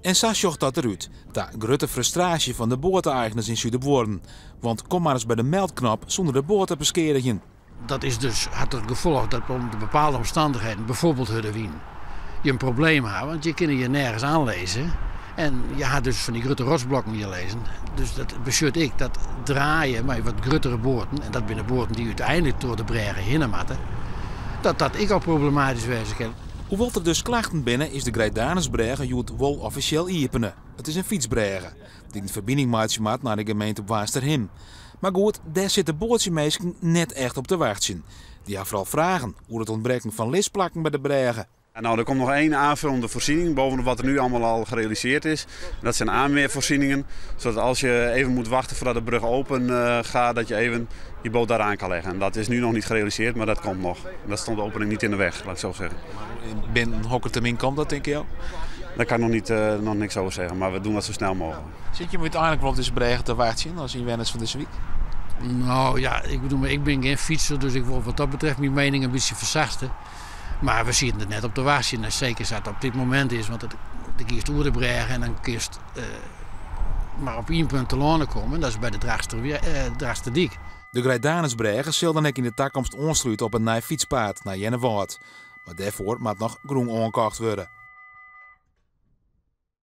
En sa sjocht dat derút, ta grutte frustraasje fan de boateigners yn Suderbuorren. Want kom mar ris by de meldknop sûnder de boat te beskeadigjen. Dat is dus, hat it gefolch dat ûnder bepaalde omstannichheden, bijvoorbeeld hurde wyn, je in probleem ha, want je kinne je nergens oanlizze. En je ha dus fan dy grutte rotsblokken hjir lizzen. Dus dat betsjut ek dat draaie mei wat gruttere boaten, en dat binne boaten dy't úteinlik troch de brêge hinne moatte, dat dat ek al problematysk wêze kin. Hoewol't der dus klachten binne, is de Greijdanusbrêge hjoed wol offisjeel iepene. It is in fytsbrêge, dy't in ferbining meitsje moat nei de gemeente Boarnsterhim. Mar goed, dêr sitte boatsjeminsken net echt op te wachtsjen. Dy ha foaral fragen oer it ûntbrekken fan lisplakken by de brêge. Nou, er komt nog één aanvullende voorziening bovenop wat er nu allemaal al gerealiseerd is. Dat zijn aanmeervoorzieningen, zodat als je even moet wachten voordat de brug open gaat, dat je even je boot daar aan kan leggen. En dat is nu nog niet gerealiseerd, maar dat komt nog. Dat stond de opening niet in de weg, laat ik zo zeggen. Binnen hokker termyn komt dat, tinke jo? Daar kan ik nog, niet, nog niks over zeggen, maar we doen dat zo snel mogelijk. Sitte jim úteinlik wol op dizze brêge te wachtsjen as ynwenners fan dizze wyk? Nou ja, ik bedoel, ik bin gjin fytser, dus ik wol wat dat betreft myn miening in bytsje fersachtsje. Mar we sitte der net op te wachtsjen. En seker sa't it op dit momint is, want do giest oer de brêge en dan kinst mar op ien punt telâne komme, en dat is by de Drachtsterdyk. De Greijdanusbrêge sil dan ek yn de takomst oanslute op in nij fytspaad nei Earnewâld. Mar dêrfoar moat noch grûn oankocht wurde.